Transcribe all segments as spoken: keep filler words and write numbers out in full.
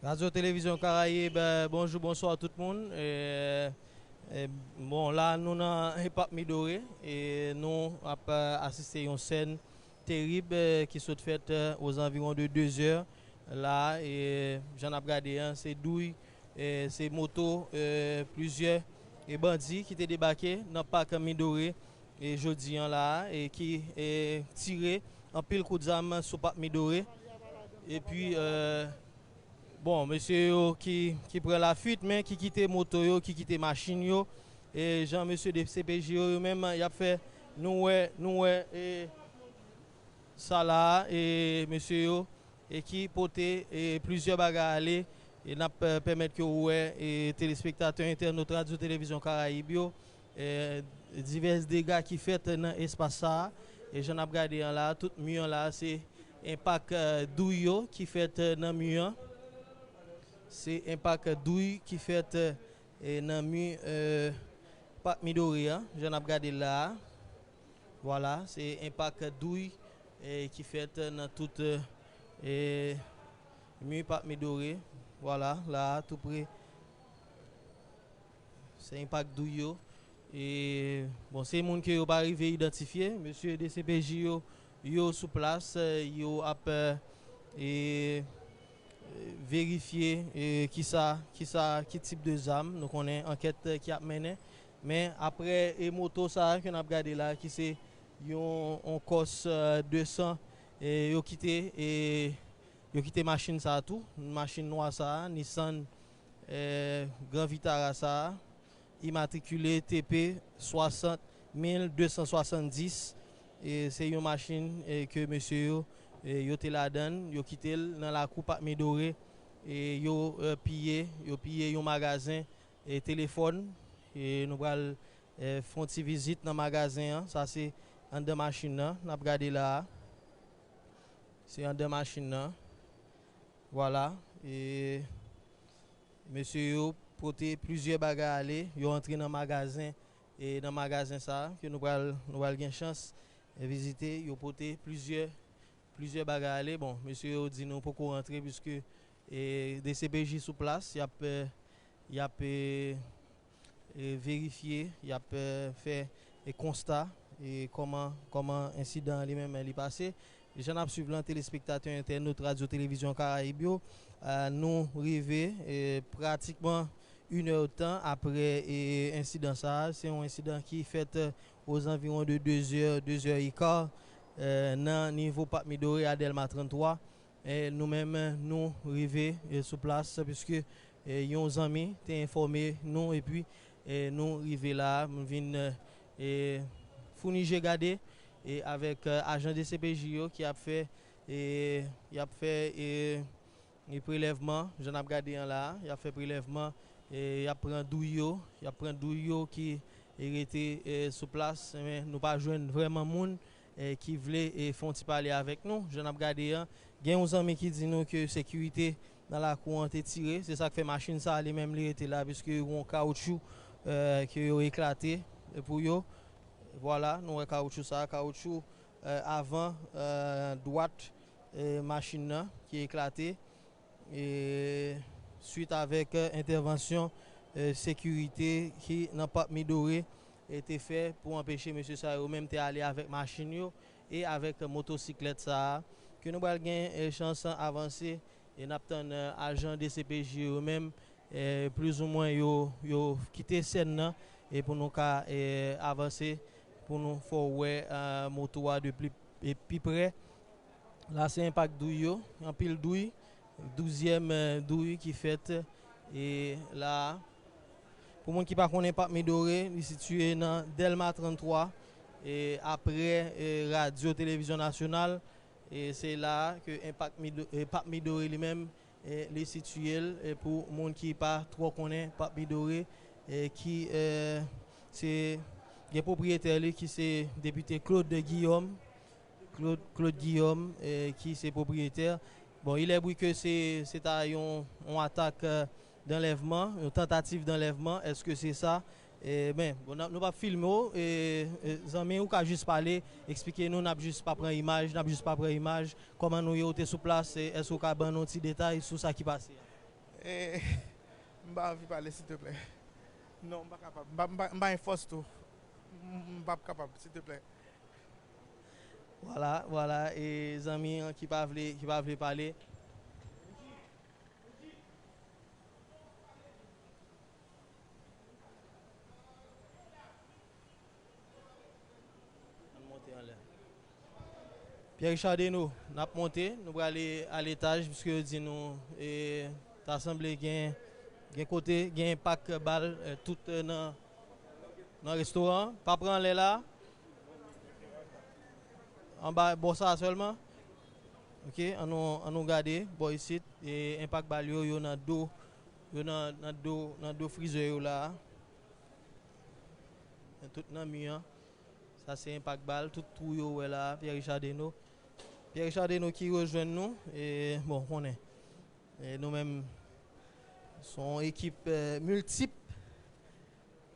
Radyo Televizyon Karayib, eh, bonjou, bonswa tout moun. Eh, eh, bon, la, nou nan Parc Midoré, e nou ap, eh, asiste yon sèn terib, eh, ki sot fèt, eh, ozanviwon de de zè la, e jan n ap gade an, se douy, eh, se moto, eh, plizyè, eh, bandi ki te debake nan Parc Midoré, eh, jodi an la, e ki, eh, tire anpil kout zam sou Parc Midoré. Epi, eh, bon, mesye yo ki, ki pran lafuit, men ki kite moto yo, ki kite machin yo. E jan mesye de C P J yo, yo menm, y ap fè, nou wè, nou wè, e sa la, e mesye yo, e ki pote, e plizyè bagay ale, e n ap, eh, pèmèt ke w wè, e telespektatè, entènot Radyo Televizyon Karayib yo, eh, divès dega ki fèt nan espas sa a. E jan n ap gade an la, tout mi an la, se enpak, eh, douy yo ki fèt, eh, nan mi an. Se enpak douy ki fèt, eh, nan mi, eh, Parc Midoré an, jan n ap gade la a. Vwala, se enpak douy, eh, ki fèt nan tout, eh, mi Parc Midoré. Vwala, la a, tou pre. Se enpak douy yo. E, bon, se moun ke yo pa rive idantifye. Mesye de C P J yo, yo sou plas, eh, yo ap, eh, e, verifye, e, kisa, kisa, ki tip de zam. Nou konnen ankèt, eh, ki ap mennen. Men apre, e, moto sa a ke n ap gade la, ki se yon, yon Corse, eh, de san, e, yo kite, e, yo kite machin sa a tou. Machin nwa sa a, Nissan, eh, Gran Vitara sa a, imatrikile T P swasant mil de san swasanndis. E se yon machin, eh, ke mesye yo, eh, yo te ladann, yo kite l nan lakou Parc Midoré, e yo, eh, piye, yo piye yon magazen, eh, telefòn. E nou pral, eh, fè yon ti vizit nan magazen an. Sa se anndan machin nan, n ap gade la a. Se anndan machin nan. Vwala. E mesye yo pote plizyè bagay ale. Yo antre nan magazen. E nan magazen sa a, ke nou pral, nou pral gen chans, eh, vizite, yo pote plizyè, plizyè bagay ale. Bon, mesye yo di nou poko rantre, piske, eh, de C P J sou plas, y ap, eh, y ap, eh, eh, verifye, y ap, eh, fè, eh, konsta, eh, kòman, kòman ensidan an li menm li pase. Jan n ap swiv lan, telespektatè, entènot Radyo Televizyon Karayib yo, eh, nou rive, eh, pratikman inèdtan apre, eh, ensidan sa a. Se yon ensidan ki fèt, eh, ozanviwon de de zè, de zè eka, eh, nan nivo Parc Midoré a Dèlma tranntwa. E nou menm, nou rive, e, sou plas, piske, e, yon zanmi te enfòme nou, epi, e, nou rive la, m vin, e, founi je gade, e, avèk, e, ajan de C P J yo ki ap fè, e, y ap fè, e, e, prelèvman, jan n ap gade an la, y ap fè prelèvman, e, y ap pran douy yo, y ap pran douy yo ki, e, rete, e, sou plas, men nou pa jwenn vrèman moun, e, ki vle, e, fè yon ti pale avèk nou. Jan n ap gade an, gen yon zanmi ki di nou ke sekirite nan lakou an te tire. Se sa k fè machin sa a li menm li rete la, piske yon kawotchou, e, ke yo eklate, e, pou yo. Vwala, nou wè kawotchou sa a, kawotchou, e, avan, e, dwat, e, machin nan ki eklate. E, swit avèk, e, entèvansyon, e, sekirite ki nan Parc Midoré, e, te fè pou anpeche mesye sa yo menm te ale avèk machin yo e avèk motosiklèt sa a. Ke nou pral gen, e, chans avanse, e n ap tann, e, ajan de C P J yo menm, e, plizoumwen yo, yo kite sèn nan, e pou nou ka, e, avanse, pou nou fè w wè, e, moto a de pli, e, pi prè. La se enpak douy yo, anpil douy, douzyèm, e, douy ki fèt, e, la a. Pou moun ki pa konnen, Parc Midoré, li sitiye nan Dèlma tranntwa, e, apre, e, Radyo Televizyon Nasyonal, e se la a ke enpak Mido-, e, Parc Midoré li menm, e, li sitiye l, e pou moun ki pa twò konnen Parc Midoré, e ki, e, se, gen pwopriyetè li ki se depite Claude Guillaume, Claude, Claude Guillaume, e, ki se pwopriyetè. Bon, il est vrai que se, se ta yon, yon atak, e, d'enlèvement, yon tantativ d'enlèvement, èske se sa? E, men, bon, n ap, nou p ap filme w, e, e, zanmi, ou ka jis pale, eksplike nou, n ap jis pa pran imaj, n ap jis pa pran imaj, kòman nou ye, ou te sou plas, e, èske ou ka ban nou ti detay sou sa ki pase a? Eh, m pa anvi pale, silteplè. Non, m pa kapab. M pa, m pa, m pa gen fòs tou. M, m p ap kapab, silteplè. Vwala, vwala, e zanmi an ki pa vle, ki pa vle pale. Ann monte anlè. Pierre Richard Deno, n ap monte, nou prale a letaj, piske yo di nou, e, ta sanble gen, gen kote, gen enpak bal, e, tout, e, nan, nan restoran an. Pa pran anlè la. Anba, bò sa a sèlman. Ok, ann nou, ann nou gade, bò isit, e, enpak bal yo, yo nan do, yo nan, nan do, nan do frizè yo la a. Tout nan mi an. Sa se enpak bal, tout twou yo wè la a, Pierre Richard Deno. Pierre Richard Deno ki rejwenn nou, e, bon, konnen. E nou menm, se yon ekip, e, miltip.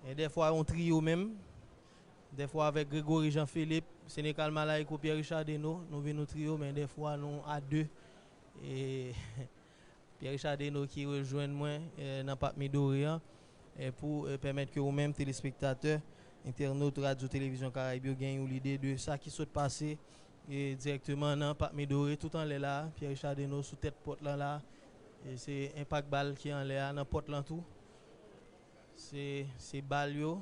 E dèfwa yon triyo menm. Dèfwa avèk Gregory Jean Philippe, Sénécal Malaïko, Pierre Richard Deno, nou vin yon triyo, men dèfwa nou a de. E Pierre Richard Deno ki rejwenn mwen, e, nan Pak Midori an, e, pou, e, pèmèt ke ou menm, telespektatè, entènot Radyo Televizyon Karayib yo, gen yon lide de sa ki sot pase, e, dirèkteman nan Pak Midori, tout anlè la, Pierre Richard Deno sou tèt pòt lan la, e, se enpak bal ki anlè a, nan pòt lan tou. Se, se bal yo.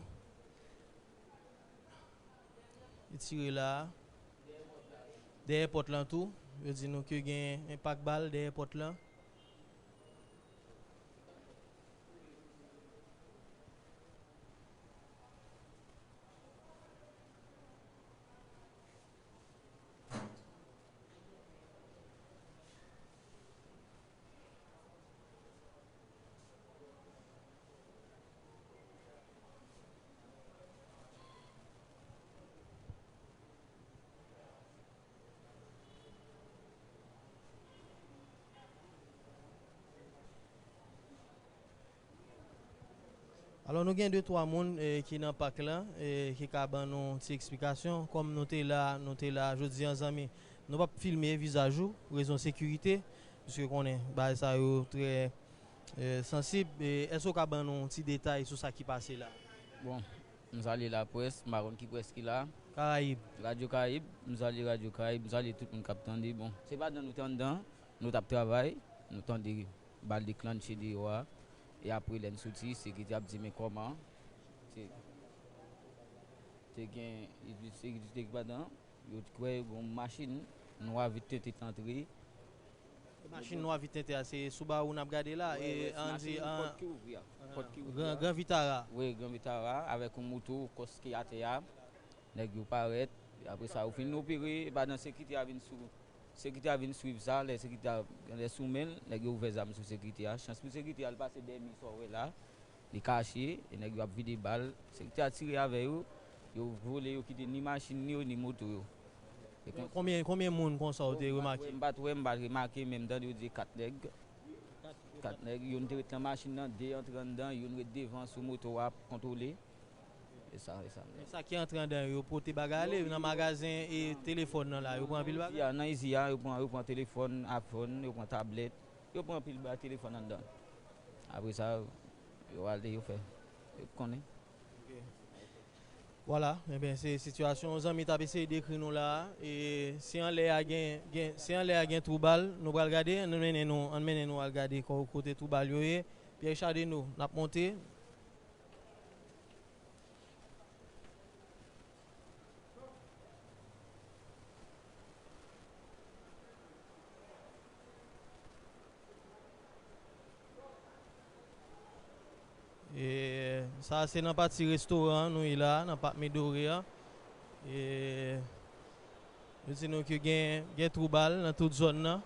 Li tire la a. Dèyè pòt lan tou. Yo di nou ke gen enpak bal dèyè pòt lan. Alò, nou gen de twa moun, e, ki nan pak lan, e, ki ka ban nou ti eksplikasyon. Kòm nou te la, nou te la jodi an, zanmi, nou p ap filme vizaj ou, rezon sekirite, piske konnen bagay sa yo trè, e, sansib. E, èske w ka ban nou ti detay sou sa ki pase la? Bon, m salye laprès, m pa konn ki près ki la. Karayib. Radyo Karayib, m salye Radyo Karayib, m salye tout moun k ap tande. Bon, se pa dan nou te anndan, nou t ap travay, nou tande bal deklanche deyò a. E apre, lè n soti, sekirite ap di, "Men kòman?" Se, te gen sekirite ki pa dan, yo kwè yo gen yon machin nwa vit tente t antre. Machin nwa vit tente a, se Subaru n ap gade la, e, se an di, machin an, pòt ki ouvri a. Pòt ki ouvri a. Gran, Gran Vitara. Wi, Gran Vitara, avèk yon moto kòs ki atè a. Nèg yo parèt, apre sa, yo fin opere, e pandan sekirite a vin sou, sekirite a vin swiv sa, lè sekirite a, lè sou men l, nèg yo ouvè zam sou sekirite a. Chans pou sekirite a, l pase dèyè mi sa w wè la, li kache, e nèg yo ap vide bal. Sekirite a tire avè yo, yo vole, yo kite ni machin ni yo, ni moto yo. E kon- Konbyen, konbyen moun konsa w te remake? M pa t wè, m pa t remake, men m tande yo di kat nèg. Kat nèg, youn te ret nan machin nan, de antre anndan, youn ret devan sou moto a ap kontwole. E sa, e sa. Men sa ki antre anndan yo, yo pote bagay ale nan magazen e telefòn nan la, yo pran anpil bagay. Nan izi a, yo pran, yo pran telefòn, iPhone, yo pran tablèt, yo pran anpil bagay telefòn anndan. Apre sa, yo ale, yo fè, yo konnen. Ok. Vwala, enben, se sitiyasyon zanmi t ap eseye dekri nou la a. E si anlè a gen, gen, si anlè a gen twou bal, nou pral gade, ann mennen nou, ann mennen nou al gade ko-, kote twou bal yo ye. Pierre Richard Deno, n ap monte. E sa se nan pati restoran an nou ye la, nan Pak Midori an. E yo di nou ke gen, gen twou bal nan tout zòn nan.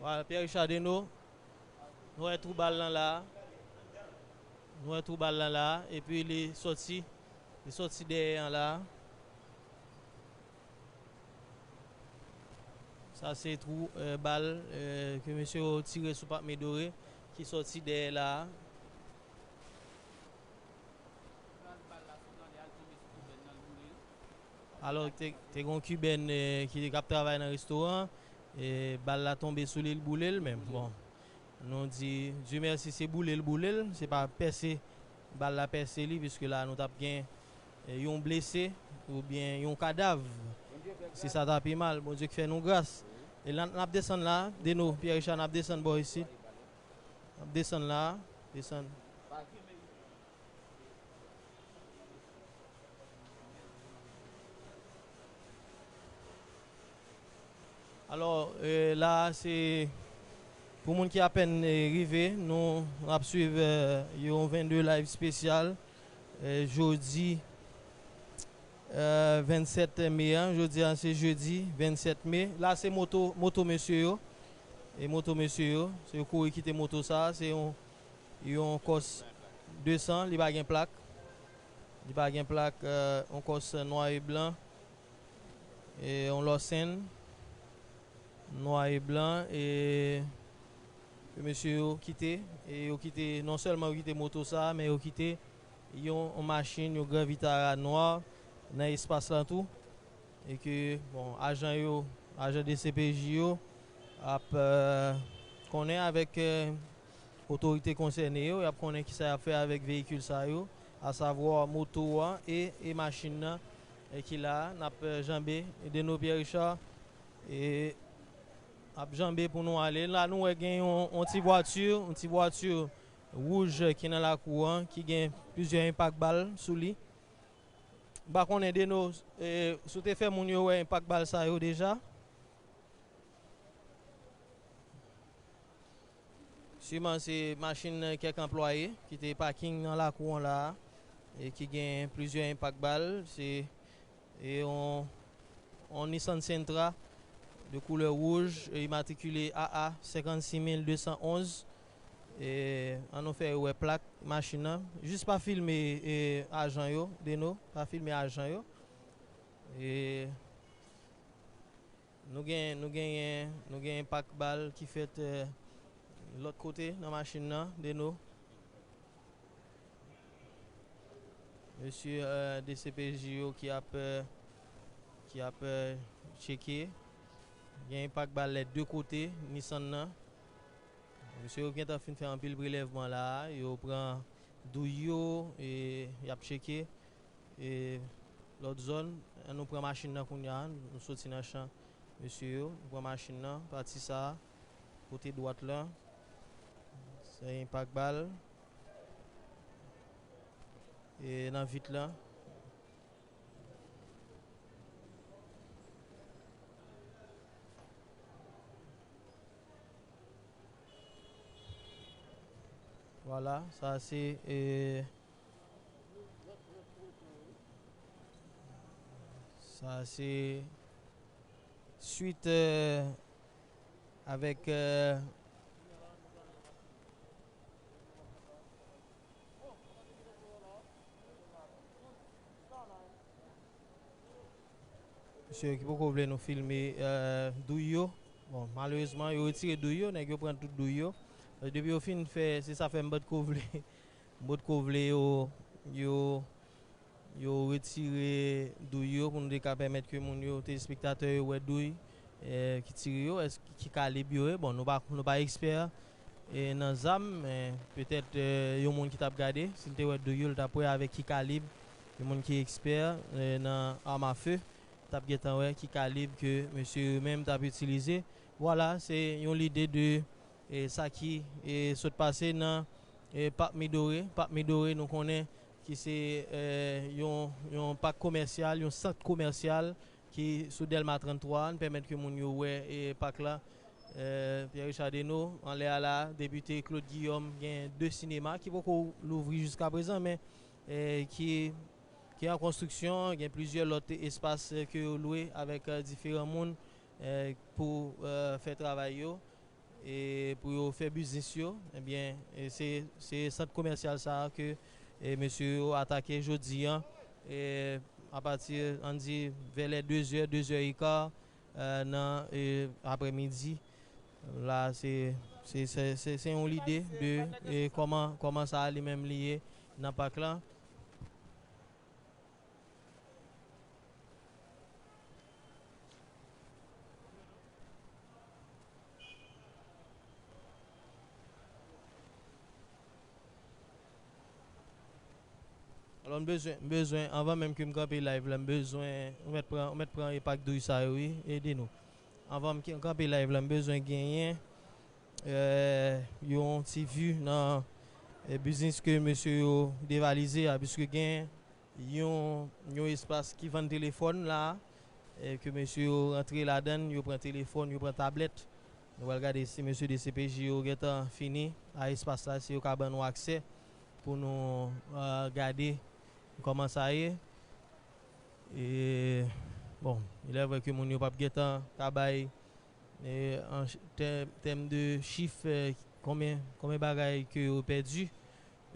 Vwala, Pierre Richard Deno. Nou wè twou bal lan la. Nou wè twou bal lan la. Epi li sòti, li sòti dèyè an la. Sa se twou, eh, bal, eh, ke mesye yo tire sou Pak Midori. ki sòti dèyè la a. Alò, te, te gen yon Kibèn, eh, ki te k ap travay nan restoran, e bal la tonbe sou li, l boule l, men bon, nou di, Dye mèsi, se boule l boule l, se pa pèse, bal la pèse li, piske la nou t ap gen, eh, yon blese oubyen yon kadav. Si sa ta pi mal, Bondye k fè nou gras. E la, n ap desann la, Deno, Pierre Richard, n ap desann bò isit. N ap desann la, desann. Alò, eh, la, se pou moun ki apèn, eh, rive, nou ap swiv, eh, yon vennde live espesyal, eh, jodi, eh, vennsèt me an. Jodi a, se jedi vennsèt me. La, se moto, moto mesye yo. E moto mesye yo, se yo kouri kite moto sa. Se yon, yon Kòs de san, li pa gen plak. Li pa gen plak, eh, yon Kòs nwa e blan. E yon Lòsèn nwa e blan, e ke mesye yo kite, e yo kite, non sèlman yo kite moto sa, men yo kite yon, yon machin, yon Gran Vitara nwa nan espas la tou. E ke, bon, ajan yo, ajan D C P J yo ap, eh, konnen avèk, eh, otorite konsène yo, y ap konnen kisa y ap fè avèk veyikil sa yo, asavwa moto a e, e machin nan, e ki la a, n ap, eh, janbe, Deno Pierre Richard, e ap janbe pou nou ale. La, nou wè gen yon, yon ti vwati, yon ti vwati wouj ki nan lakou an, ki gen plizyè enpak bal sou li. M pa konnen, Deno, eh, si w te fè moun yo wè enpak bal sa yo deja. Siman se machin kèk anplwaye ki te paking nan lakou an la a, e ki gen plizyè enpak bal. Se, e, yon, yon Nissan Sentra de koulè wouj, e imatrikile A A senkann sis mil de san onz. E, ann nou fè yo wè plak machin nan. Jis pa filme, e, ajan yo, Deno, pa filme ajan yo. E, nou gen, nou genyen, nou gen enpak bal ki fèt, eh, lòt kote nan machin nan, Deno. Mesye, eh, D C P J yo ki ap, eh, ki ap, eh, tcheke. Gen enpak bal lè de kote, Nissan nan. Mesye yo gentan fin fè anpil prelèvman la a. Yo pran douy yo, e y ap tcheke, e lòt zòn. Ann nou pran machin nan kounye a, nou soti nan chan mesye yo. Nou pran machin nan, pati sa a, kote dwat la. Se enpak bal. E nan vit la. Vwala, sa se, e, sa se swit, e, avèk, e, Mesye ki poko vle nou filme, eh, douy yo. Bon, malerezman, yo retire douy yo, nèg yo pran tout douy yo. Eh, depi yo fin fè, se sa fè m potko vle, m potko vle yo, yo, yo retire douy yo pou nou te ka pèmèt ke moun yo, telespektatè yo wè douy, eh, ki tire yo, èske ki kalib yo ye. Bon, nou pa, nou pa ekspè, e, nan zam, men petèt, e, yon moun ki t ap gade, si l te wè douy yo, l t ap wè avèk ki kalib, yon moun ki ekspè, e, nan arm à feu, t ap gentan wè ki kalib ke mesye yo menm t ap itilize. Vwala, se yon lide de, e, sa ki, e, sot pase nan, e, Pak Midore. Pak Midore, nou konnen ki se, e, yon, yon pak komèsyal, yon sant komèsyal, ki sou Dèlma tranntwa, n pèmèt ke moun yo wè, e, pak la. E, Pierre Richard Deno, anlè a la, depite Claude Guillaume, gen de sinema ki poko louvri jiska prezan, men, e, ki, ki an konstriksyon, gen plizyè lòt espas, e, ke yo lwe avèk, e, diferan moun, e, pou, e, fè travay yo. E pou yo fè biznis yo, ebyen, e se, se sant komèsyal sa a ke, e, mesye yo atake jodi an, e, apati, ann di, vè lè de zè, de zè eka, e, nan, e, aprèmidi. La, se, Se, se, se, se yon lide de, e, kòman, kòman sa li menm li ye nan pak la. Alò, m bezwen, m bezwen, anvan menm ke m kanpe live la, m bezwen, ou mèt pran, ou mèt pran e pak douy sa yo, wi, ede nou. Anvan m ki-, kanpe live la, m bezwen genyen, eh, yon ti vi nan, eh, biznis ke mesye yo devalize a, piske gen yon, yon espas ki vann telefòn la, eh, ke mesye yo rantre ladan l, yo pran telefòn, yo pran tablèt. Nou pral gade si mesye de C P J yo gentan fini a espas la, si yo ka ban nou aksè pou nou, eh, gade kòman sa ye. E, bon, il est vrai ke moun yo p ap gentan ka bay, e, an ch-, tè-, tèm de chif, e, konbyen, konbyen bagay ke yo pèdi,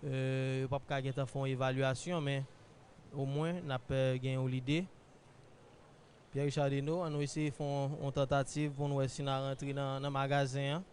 e, yo p ap ka gentan fè yon evalyasyon, men omwen n ap, e, gen yon lide. Pierre Richard Deno, ann nou eseye fè yon, yon tantativ pou n wè si n a rantre nan, nan magazen an.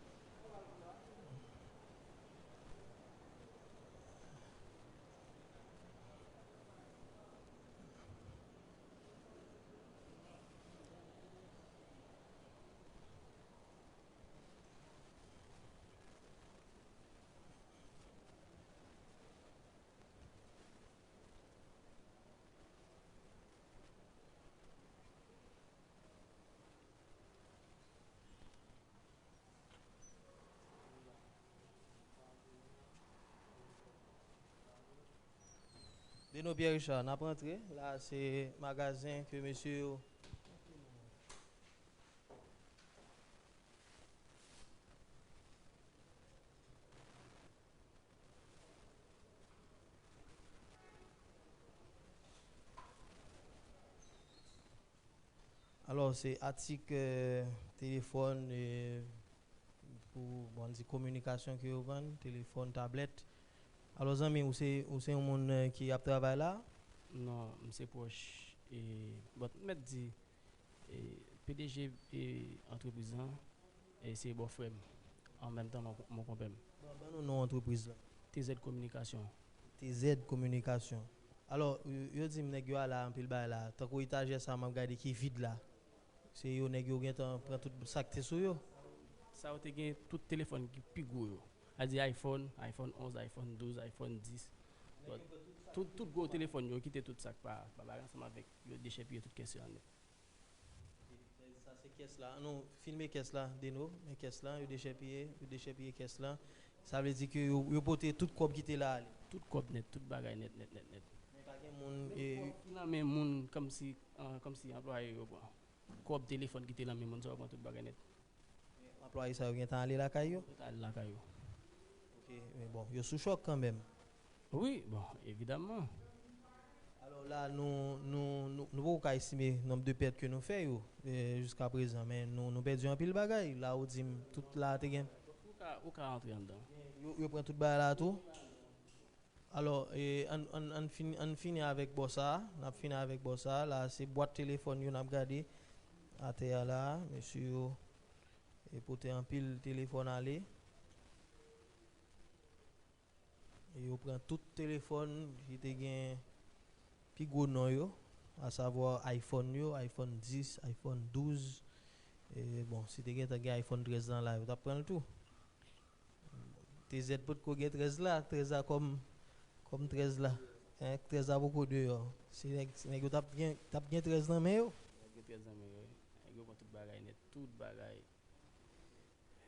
Deno Pierre Richard, n ap rantre. La, se magazen ke mesye yo. Alò, se atik, eh, telefòn, eh, pou, bon, di kominikasyon ke yo vann, telefòn, tablèt. Alò, zanmi, ou se, ou se yon moun, eh, ki ap travay la? Non, m se pwòch, e, bon, m mèt di, e, P D G, e, antrepriz lan, e se bòfrè m, an menm tan mon, mon konpè m. Ban, ban nou non antrepriz la. T Z Kominikasyon. T Z Kominikasyon. Alò, yo, yo di m nèg yo ale anpil bagay la. Tankou etajè sa m ap gade ki vid la. Se yo nèg yo gentan pran tout sa k te sou yo. Sa yo te gen tout telefòn ki pi gwo yo. A di iPhone, iPhone onz, iPhone douz, iPhone dis. Bon, tout, tout gwo telefòn yo kite tout sa k pa, pa bagay ansanm avèk yo dechèpiye tout kès yo an nèt. Sa se kès la. Ann nou filme kès la, Deno. Men kès la, yo dechèpiye, yo dechèpiye kès la. Sa vle di ke yo, yo pote tout kòb ki te la ale. Tout kòb nèt, tout bagay nèt, nèt, nèt, nèt. Men pa gen moun, menm e, kòb ki nan men moun, kòmsi, ah, kòmsi anplwaye yo pran. Kòb telefòn ki te nan men moun sa yo pran tout bagay nèt. Anplwaye sa yo gentan ale lakay yo? Gentan ale lakay yo. Ok, men bon, yo sou chòk kanmenm. Wi, bon, evidaman. Alò la, nou, nou, nou, nou poko ka estime nonb de pèt ke nou fè yo, eh, jiska prezan, men nou, nou pèdi anpil bagay. La ou di m, tout la te gen. Ou ka, ou ka antre anndan. Yo, yo pran tout bagay la tou? Alò, eh, ann, ann, ann fini, ann fini avèk bò sa a. N ap fini avèk bò sa a. La, se bwat telefòn yo n ap gade atè a la a. Mesye yo, eh, pote anpil telefòn ale. E yo pran tout telefòn ki te gen pi gwo non yo, asavwa iPhone yo, iPhone dis, iPhone douz. E bon, si te gentan gen iPhone trèz lan la, yo t ap pran l tou. T Z potko gen trèz la, trèz la kòm, kòm trèz la. Hein, trèz la poko deyò. Si nèg, si nèg yo t ap gen, t ap gen trèz nan men yo. Nèg gen trèz nan men yo, wi. Nèg yo pran tout bagay nèt, tout bagay.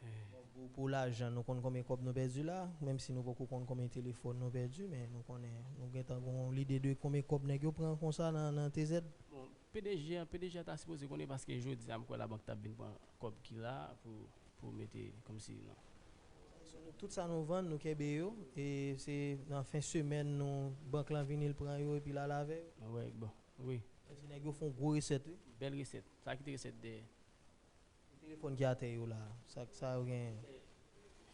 Bon, pou, pou lajan, nou konn konbyen kòb nou pèdi la, menm si nou poko konn konbyen telefòn nou pèdi, men nou konnen nou gentan gen yon lide de konbyen kòb nèg yo pran konsa nan, nan T Z. Bon, P D G a, P D G a ta sipoze konnen paske jodi a m kwè labank t ap vin pran kòb ki la pou, pou mete kòmsi nan. Tout sa nou vann, nou kenbe yo, e se nan fen semèn nou, bank lan vini l pran yo epi l al avè yo. Wè, bon, wi. Paske nèg yo fè yon gwo resèt, wi. Bèl resèt. Sa ki te resèt dèyè. Telefòn ki atè yo la, sa, sa yo genyen?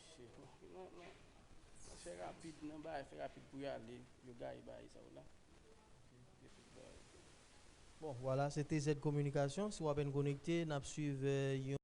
Shit, non, non. Fè rapid, nan bagay, fè rapid pou y ale, yo gaye bagay sa yo la. Bon, vwala, se T Z Kominikasyon. Si w apèn konekte, n ap swiv, eh, yon